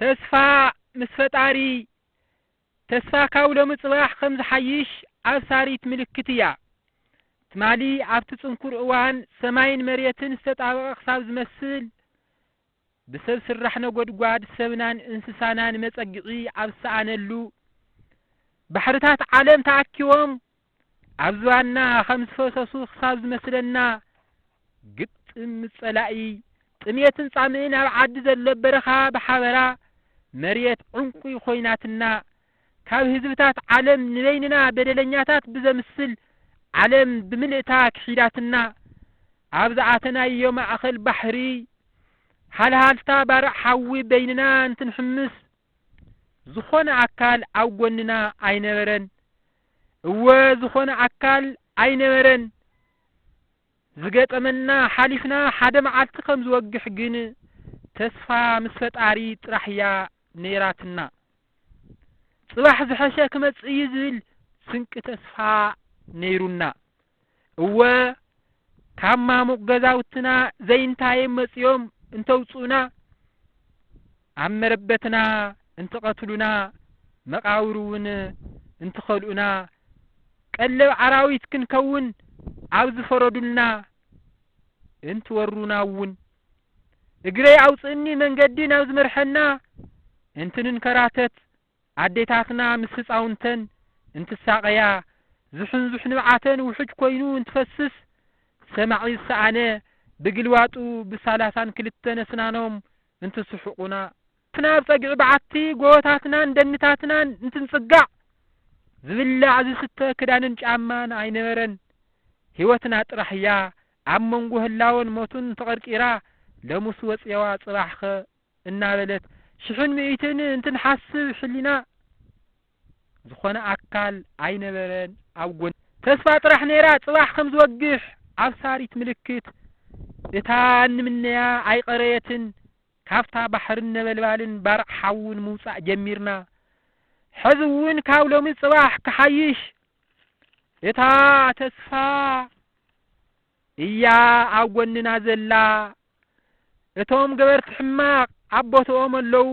ተስፋ ምስ ፈጣሪ። ተስፋ ካብ ሎሚ ጽባሕ ከም ዝሓይሽ ኣብሳሪት ምልክት እያ። ትማሊ ኣብቲ ጽንኩር እዋን ሰማይን መሬትን ዝተጣበቐ ክሳብ ዝመስል፣ ብሰብ ስራሕ ነጎድጓድ ሰብናን እንስሳናን መጸግዒ ኣብ ዝሰኣነሉ፣ ባሕርታት ዓለም ተኣኪቦም ኣብ ዝባንና ከም ዝፈሰሱ ክሳብ ዝመስለና፣ ግጥም ምስ ጸላኢ፣ ጥሜትን ጻምእን ኣብ ዓዲ ዘሎ በረኻ ብሓበራ፣ መሬት ዕንቁ ኮይናትና፣ ካብ ህዝብታት ዓለም ንበይንና በደለኛታት ብዘምስል ዓለም ብምልእታ ክሒዳትና፣ ኣብ ዝኣተናዮ ማእኸል ባሕሪ፣ ሃልሃልታ ባርዕ ሓዊ በይንና እንትንሕምስ፣ ዝኾነ ኣካል ኣብ ጎንና ኣይነበረን። እወ፣ ዝኾነ ኣካል ኣይነበረን። ዝገጠመና ሓሊፍና ሓደ መዓልቲ ከም ዝወግሕ ግን ተስፋ ምስ ፈጣሪ ጥራሕ እያ ነይራትና። ጽባሕ ዝሐሸ ክመጽእ እዩ ዝብል ስንቂ ተስፋ ነይሩና። እወ፣ ካብ ማሙቕ ገዛውትና ዘይንታየ መጺኦም እንተውጽኡና፣ ኣብ መረበትና እንትቐትሉና፣ መቓብር እውን እንትኸልኡና፣ ቀለብ ኣራዊት ክንከውን ኣብ ዝፈረዱልና እንትወሩና እውን፣ እግረይ ኣውጽእኒ መንገዲ ናብ ዝመርሐና እንትንንከራተት፣ ኣዴታትና ምስ ህጻውንተን እንትሳቐያ፣ ዝሕንዙሕ ንብዓተን ውሕጅ ኮይኑ እንትፈስስ፣ ሰማዒ ዝሰኣነ ብግልባጡ ብሳላሳን ክልተን ኣስናኖም እንትስሕቑና፣ ንሕና ኣብ ጸግዒ በዓቲ ጎቦታትናን ደንታትናን እንትንጽጋዕ፣ ዝብላዕ ዝስተ ክዳንን ጫማን ኣይነበረን። ህይወትና ጥራሕ እያ ኣብ መንጎ ህላወን ሞትን ተቐርቂራ፣ ለሙስ ወጽየዋ ጽባሕኸ እናበለት ሽሕን ሚእትን እንትንሓስብ ሕሊና ዝኾነ ኣካል ኣይነበረን ኣብ ጎን። ተስፋ ጥራሕ ነይራ ጽባሕ ከም ዝወግሕ ኣብሳሪት ምልክት። እታ እንምነያ ኣይቐረየትን። ካብታ ባሕርን ነበልባልን ባርዕ ሓውን ምውጻእ ጀሚርና። ሕዚ እውን ካብ ሎሚ ጽባሕ ክሓይሽ እታ ተስፋ እያ ኣብ ጎንና ዘላ። እቶም ገበርቲ ሕማቕ ኣብ ቦትኦም ኣለዉ።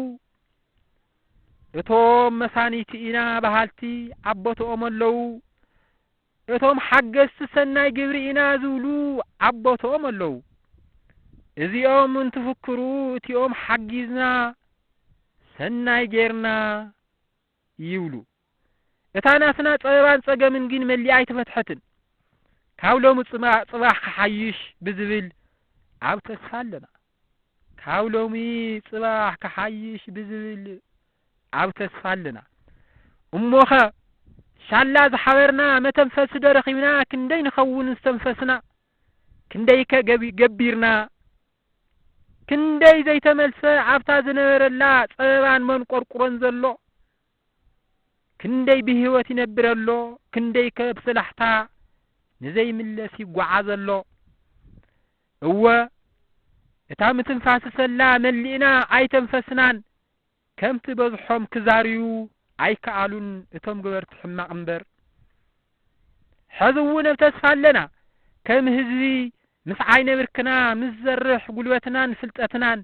እቶም መሳኒቲ ኢና በሃልቲ ኣብ ቦትኦም ኣለዉ። እቶም ሓገዝቲ ሰናይ ግብሪ ኢና ዝብሉ ኣብ ቦትኦም ኣለዉ። እዚኦም እንትፍክሩ እቲኦም ሓጊዝና፣ ሰናይ ጌርና ይብሉ። እታ ናትና ጸበባን ጸገምን ግን መሊኣ ኣይተፈትሐትን። ካብ ሎሚ ጽማ-፣ ጽባሕ ክሓይሽ ብዝብል ኣብ ተስፋ ኣለና። ካብ ሎሚ ጽባሕ ክሓይሽ ብዝብል ኣብ ተስፋ ኣለና። እሞኸ ሻላ ዝሓበርና መተንፈሲ ዶ ረኺብና? ክንደይ ንኸውን ዝተንፈስና? ክንደይከ ገቢ-፣ ገቢርና? ክንደይ ዘይተመልሰ ኣብታ ዝነበረላ ጸበባን መንቆርቁሮን ዘሎ? ክንደይ ብህይወት ይነብር ኣሎ? ክንደይከ ብሰላሕታ ንዘይምለስ ይጓዓዝ ኣሎ? እወ፣ እታ ምትንፋስ ሰላ መሊእና ኣይተንፈስናን። ከምቲ በዝሖም ክዛርዩ ኣይከኣሉን እቶም ገበርቲ ሕማቕ እምበር። ሕዚ እውን ኣብ ተስፋ ኣለና። ከም ህዝቢ ምስ ዓይነ ብርክና፣ ምስ ዘርሕ ጉልበትናን ፍልጠትናን።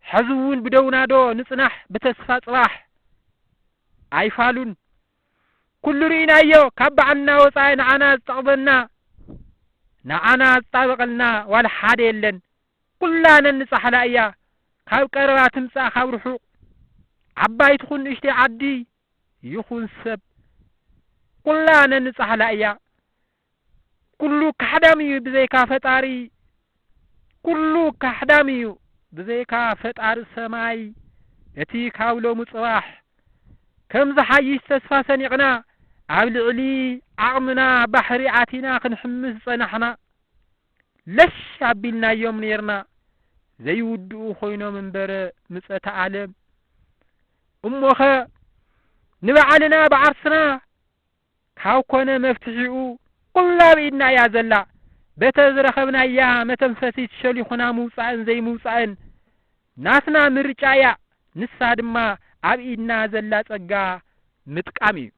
ሕዚ እውን ብደውና ዶ ንጽናሕ ብተስፋ ጽባሕ ኣይፋሉን። ኩሉ ርኢናዮ፣ ካብ ባዕልና ወጻኢ ንዓና ዝጠቕመና፣ ንዓና ዝጣበቐልና ዋላ ሓደ የለን። ኩላ ነንጻሕላ እያ፣ ካብ ቀረባ ትምጻእ ካብ ርሑቕ፣ ዓባይ ትኹን ንእሽተይ ዓዲ ይኹን ሰብ፣ ኩላ ነንጻሕላ እያ። ኩሉ ካሕዳም እዩ ብዘይካ ፈጣሪ፣ ኩሉ ካሕዳም እዩ ብዘይካ ፈጣሪ ሰማይ። እቲ ካብ ሎሚ ጽባሕ ከም ዝሓይሽ ተስፋ ሰኒቕና፣ ኣብ ልዕሊ ዓቕምና ባሕሪ ኣቲና ክንሕምስ ዝጸናሕና፣ ለሽ ኣቢልናዮም ኔርና። ዘይውድኡ ኮይኖም እምበር ምጸተ ዓለም። እሞኸ ንባዕልና ብዓርስና ካብ ኮነ መፍትሒኡ ኩላ ኣብ ኢድና እያ ዘላ። በተ ዝረኸብናያ መተንፈሲት ሸሊኹና ምውጻእን ዘይምውጻእን ናትና ምርጫ እያ። ንሳ ድማ ኣብ ኢድና ዘላ ጸጋ ምጥቃም እዩ።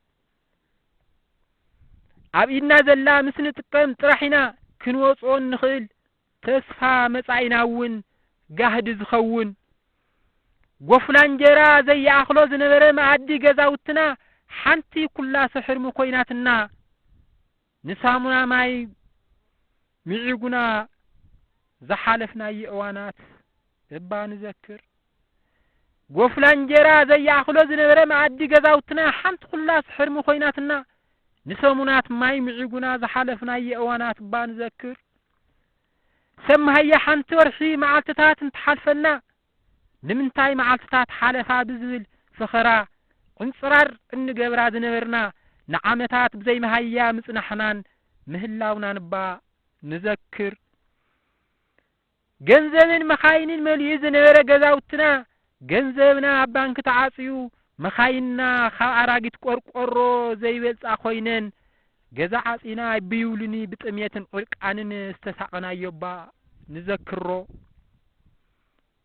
ኣብ ኢድና ዘላ ምስ ንጥቀም ጥራሕ ኢና ክንወጽኦ እንኽእል። ተስፋ መጻኢና እውን ጋህዲ ዝኸውን። ጎፍላ እንጀራ ዘይኣኽሎ ዝነበረ መኣዲ ገዛውትና ሓንቲ ኩላሶ ሕርሚ ኮይናትና፣ ንሳሙና ማይ ምዒጉና ዝሓለፍናዮ እዋናት እባ ንዘክር። ጎፍላ እንጀራ ዘይኣኽሎ ዝነበረ መኣዲ ገዛውትና ሓንቲ ኩላሶ ሕርሚ ኮይናትና፣ ንሰሙናት ማይ ምዒጉና ዝሓለፍናዮ እዋናት እባ ንዘክር። ሰማሃያ ሓንቲ ወርሒ መዓልትታት እንትሓልፈና፣ ንምንታይ መዓልትታት ሓለፋ ብዝብል ፈኸራ ዕንጽራር እንገብራ ዝነበርና፣ ንዓመታት ብዘይ መሃያ ምጽናሕናን ምህላውናን እባ ንዘክር። ገንዘብን መኻይንን መሊኡ ዝነበረ ገዛውትና፣ ገንዘብና ኣብ ባንክ ተዓጽዩ፣ መኻይንና ካብ ኣራጊት ቆርቆሮ ዘይበልጻ ኮይነን፣ ገዛ ዓጺና ብይውልኒ ብጥሜትን ዕርቃንን ዝተሳቐናዮ እባ ንዘክሮ።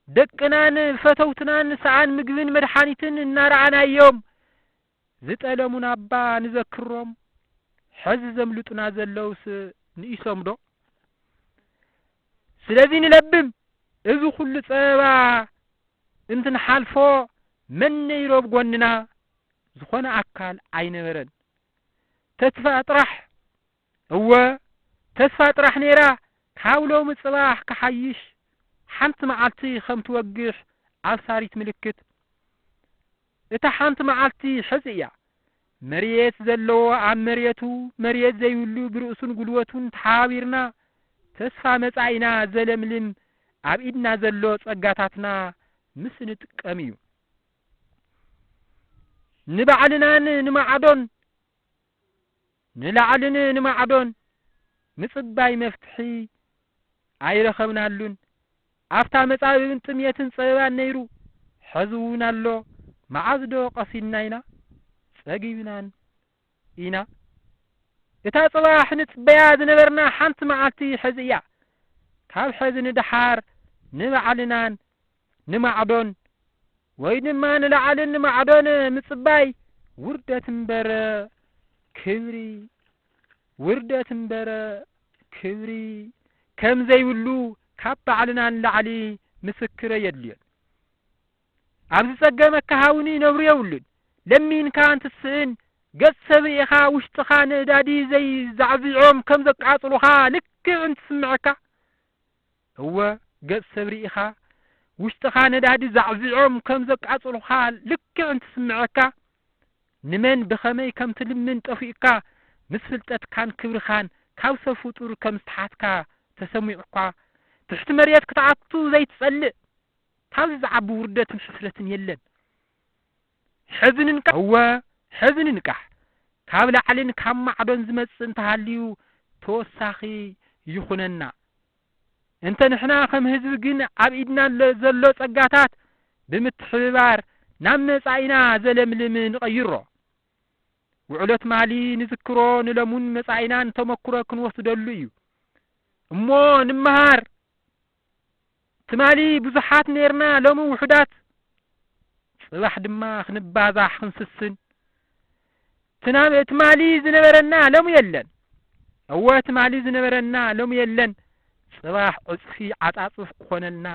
ደቅናን ፈተውትናን ሰኣን ምግብን መድሓኒትን እናረኣናዮም ዝጠለሙና እባ ንዘክሮም። ሕዚ ዘምልጡና ዘለውስ ንኢሶም ዶ? ስለዚ ንለብም፣ እዚ ኩሉ ጸበባ እንትንሓልፎ መን ነይሩ ኣብ ጎንና? ዝኾነ ኣካል ኣይነበረን። ተስፋ ጥራሕ፣ እወ፣ ተስፋ ጥራሕ ነይራ፣ ካብ ሎሚ ጽባሕ ክሓይሽ፣ ሓንቲ መዓልቲ ከም ትወግሕ ኣብሳሪት ምልክት። እታ ሓንቲ መዓልቲ ሕዚ እያ። መሬት ዘለዎ ኣብ መሬቱ፣ መሬት ዘይብሉ ብርእሱን ጉልበቱን ተሓባቢርና፣ ተስፋ መጻኢና ዘለምልም ኣብ ኢድና ዘሎ ጸጋታትና ምስ ንጥቀም እዩ። ንባዕልናን ንማዕዶን፣ ንላዕልን ንማዕዶን ምጽባይ መፍትሒ ኣይረኸብናሉን። ኣብታ መጻብብን ጥሜትን ጸበባን ነይሩ፣ ሕዚ እውን ኣሎ። መዓዝ ዶ ቀሲንና ኢና? ጸጊብናን ኢና። እታ ጽባሕ ንጽበያ ዝነበርና ሓንቲ መዓልቲ ሕዚ እያ። ካብ ሕዚ ንደሓር ንባዕልናን ንማዕዶን ወይ ድማ ንላዕልን ንማዕዶን ምጽባይ ውርደት እምበር ክብሪ፣ ውርደት እምበር ክብሪ ከም ዘይብሉ ካብ ባዕልና ንላዕሊ ምስክር ኣየድልዮን። ኣብ ዝጸገመካ ሃውኒ ነብሪ የብሉን። ለሚንካ እንትስእን፣ ገጽ ሰብ ርኢኻ ውሽጥኻ ነዳዲ ዘይዛዕዚዖም ከም ዘቃጽሉኻ ልክዕ እንትስምዐካ፣ እወ፣ ገጽ ሰብ ርኢኻ ውሽጥኻ ነዳዲ ዛዕዚዖም ከም ዘቃጽሉኻ ልክዕ እንትስምዐካ፣ ንመን ብኸመይ ከም ትልምን ጠፊኡካ፣ ምስ ፍልጠትካን ክብርኻን ካብ ሰብ ፍጡር ከም ዝተሓትካ ተሰሚዑካ፣ ትሕቲ መሬት ክትኣቱ ዘይትጸልእ፣ ካብዚ ዝዓቢ ውርደትን ሕስረትን የለን። ሕዚ ንንቃሕ፣ እወ፣ ሕዚ ንንቃሕ። ካብ ላዕልን ካብ ማዕዶን ዝመጽእ እንተሃልዩ ተወሳኺ ይኹነና። እንተ ንሕና ከም ህዝቢ ግን ኣብ ኢድና ለ-፣ ዘሎ ጸጋታት ብምትሕብባር ናብ መጻኢና ዘለምልም ንቐይሮ። ውዕሎ ትማሊ ንዝክሮ፣ ንለሙን መጻኢናን ተመኩሮ ክንወስደሉ እዩ። እሞ ንመሃር። ትማሊ ብዙሓት ኔርና፣ ሎሚ ውሑዳት። ጽባሕ ድማ ክንባዛሕ ክንስስን። ትናም-፣ ትማሊ ዝነበረና ሎሚ የለን። እወ፣ ትማሊ ዝነበረና ሎሚ የለን። ጽባሕ ዕጽፊ ዓጻጽፍ ክኾነልና።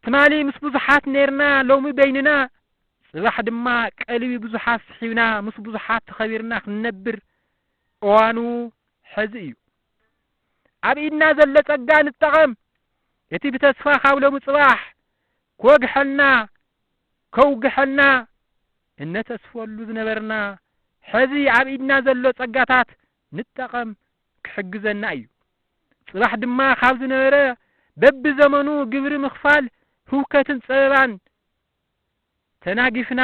ትማሊ ምስ ብዙሓት ኔርና፣ ሎሚ በይንና። ጽባሕ ድማ ቀልቢ ብዙሓት ስሒብና፣ ምስ ብዙሓት ተኸቢርና ክንነብር እዋኑ ሕዚ እዩ። ኣብ ኢድና ዘሎ ጸጋ ንጠቐም። እቲ ብተስፋ ካብ ሎሚ ጽባሕ ክወግሐልና፣ ከውግሐልና እነተስፈሉ ዝነበርና፣ ሕዚ ኣብ ኢድና ዘሎ ጸጋታት ንጠቐም፣ ክሕግዘና እዩ። ጽባሕ ድማ ካብ ዝነበረ በብዘመኑ ግብሪ ምኽፋል፣ ህውከትን ጸበባን ተናጊፍና፣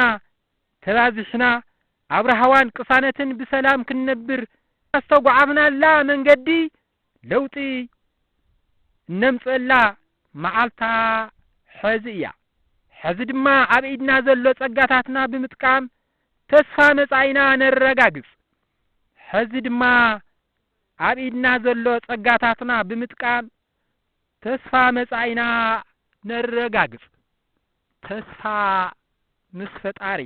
ተባዚሕና፣ ኣብ ራህዋን ቅሳነትን ብሰላም ክንነብር ዝተጓዓዝናላ መንገዲ ለውጢ እነምጽአላ መዓልታ ሕዚ እያ። ሕዚ ድማ ኣብ ኢድና ዘሎ ጸጋታትና ብምጥቃም ተስፋ መጻኢና ነረጋግጽ። ሕዚ ድማ ኣብ ኢድና ዘሎ ጸጋታትና ብምጥቃም ተስፋ መጻኢና ነረጋግጽ። ተስፋ ምስ ፈጣሪ።